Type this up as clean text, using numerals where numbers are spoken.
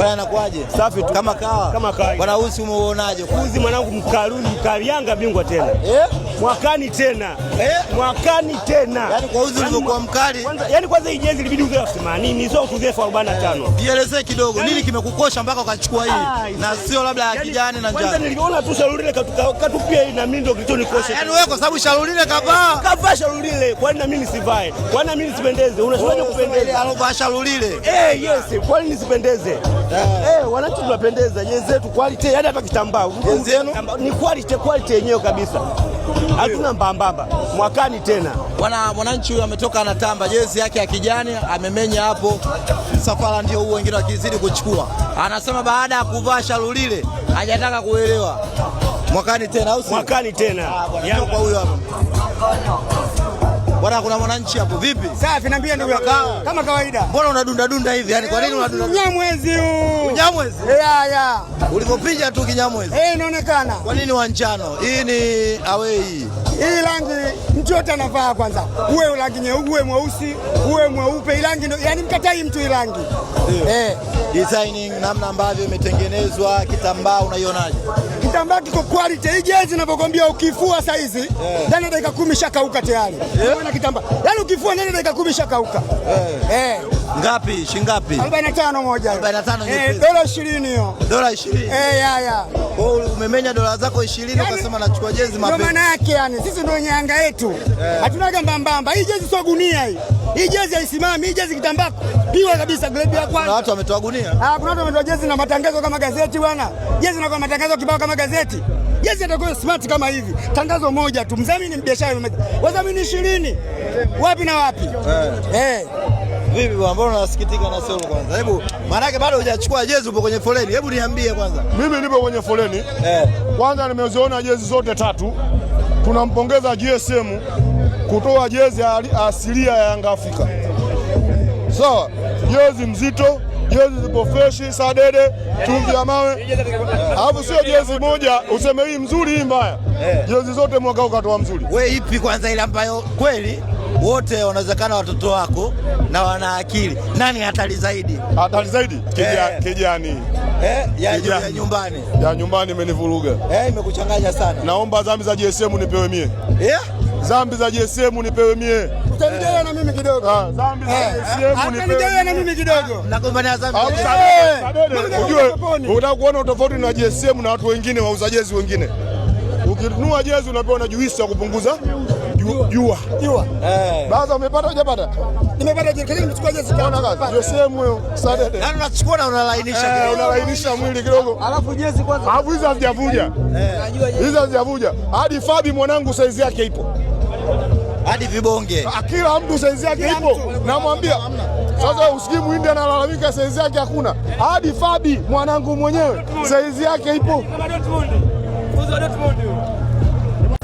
Bwana anakuaje? Safi tu. Kama kawa. Kama kawaida. Bwana usi umeuonaje? Uzi mwanangu mkaruni mkali Yanga bingwa tena. Eh? Mwakani tena. Eh? Mwakani tena. Yaani kwa uzi ulivyokuwa mkali. Kwanza, yani kwanza hii jezi ilibidi uze 80,000 sio tuuze 45,000. Jielezee kidogo nini kimekukosha mpaka ukachukua hii na sio labda ya kijani na Kwanza njano. niliona tu shauri ile katupia hii na mimi ndio kilichonikosha. Yaani wewe kwa sababu shauri kavaa. Kavaa shauri ile, kwani na mimi nisivae? Kwani na mimi nisipendeze? Unasemaje kupendeza? Alovaa shauri ile. Eh, yes, kwani nisipendeze? Eh, wananchi tunapendeza, jezi zetu quality, yani hata kitambaa. Jezi yenu? Ni quality, quality yenyewe kabisa. Hatuna mbambamba. Mwakani tena. Bwana mwananchi huyu ametoka anatamba jezi yake ya kijani amemenya hapo. Msafara ndio huo, wengine wakizidi kuchukua. Anasema baada ya kuvaa sharulile hajataka kuelewa. Mwakani tena au sio? Mwakani tena. Ah, bwana, njoo kwa huyo hapa. Bwana, kuna mwananchi hapo vipi? Safi, niambie ndugu yangu. Kama Kama kawaida. Mbona unadunda dunda hivi? Yaani kwa nini unadunda? Mnyamwezi huu. Kinyamwezi? Ya ya. Ulivyopiga tu kinyamwezi. Eh, inaonekana. Kwa nini wa njano? Hii ni away hii. Hii rangi mtu yote anavaa kwanza. Uwe rangi nyeupe, uwe mweusi, uwe mweupe, hii rangi ndio yani mkatai mtu hii rangi. Eh, Designing namna ambavyo imetengenezwa kitambaa unaionaje? Kitambaa kiko quality. Hii jezi ninavyokuambia ukifua saizi ndani ya dakika 10 shakauka tayari. Unaona kitambaa. Yaani ukifua ndani ya dakika 10 shakauka. Eh. Ngapi? Shingapi? 45 moja. 45 Eh, nyepesi. dola 20 hiyo. Dola 20. Eh, ya ya. Kwa hiyo umemenya dola zako 20 Yaani, ukasema nachukua jezi Ndio mapema. maana yake yani, sisi ndio wenye Yanga yetu. Hatunaga mbambamba. Hii jezi sio gunia hii. Hii jezi haisimami, hii jezi kitambaa piwa kabisa grade ya Kuna kwanza. watu wametoa gunia. Ah, kuna watu wametoa jezi na matangazo kama gazeti bwana. Jezi na kwa matangazo kibao kama gazeti. Jezi itakuwa smart kama hivi. Tangazo moja tu. Mdhamini biashara wadhamini 20. Wapi na wapi? Eh. Vipi bwana, mbona unasikitika na solo kwanza? Hebu maana bado hujachukua jezi, upo kwenye foleni. Hebu niambie kwanza. Mimi nipo kwenye foleni. Kwanza nimeziona jezi zote tatu. Tunampongeza GSM kutoa jezi asilia ya Yanga Afrika. Sawa, jezi mzito, jezi zipo freshi, sadede, chumvi ya mawe. Alafu sio jezi moja useme hii mzuri hii mbaya. Jezi zote mwaka huu katoa mzuri. We ipi kwanza ile ambayo kweli wote wanawezekana watoto wako na wana akili, nani hatari zaidi? Hatari zaidi kijani. Eh, ya, Kijani. ya nyumbani. Ya nyumbani imenivuruga. Eh, imekuchanganya sana. Naomba dhambi za GSM nipewe mie. Eh? Dhambi za GSM nipewe mie. Utanigawa na mimi kidogo. Ah, dhambi za GSM nipewe. Utanigawa na mimi kidogo. Nagombania dhambi. Alafu Sadede, ujue unataka kuona utofauti na GSM na watu wengine wauza jezi wengine. Ukinunua jezi unapewa na juisi ya kupunguza jua. Jua. Eh. Baza umepata hujapata? Nimepata jezi, nimechukua jezi. Unaona kazi? GSM hiyo Sadede. Yaani unachukua na unalainisha. Eh, unalainisha mwili kidogo. Alafu jezi kwanza. Alafu hizi hazijavuja. Hizi hazijavuja. Hadi Fabi mwanangu saizi yake ipo. Hadi vibonge. Kila mtu saizi yake ipo. Namwambia sasa, usikii muhindi analalamika saizi yake hakuna. Hadi Fabi mwanangu mwenyewe saizi yake ipo. Kama Dortmund. Uzo Dortmund.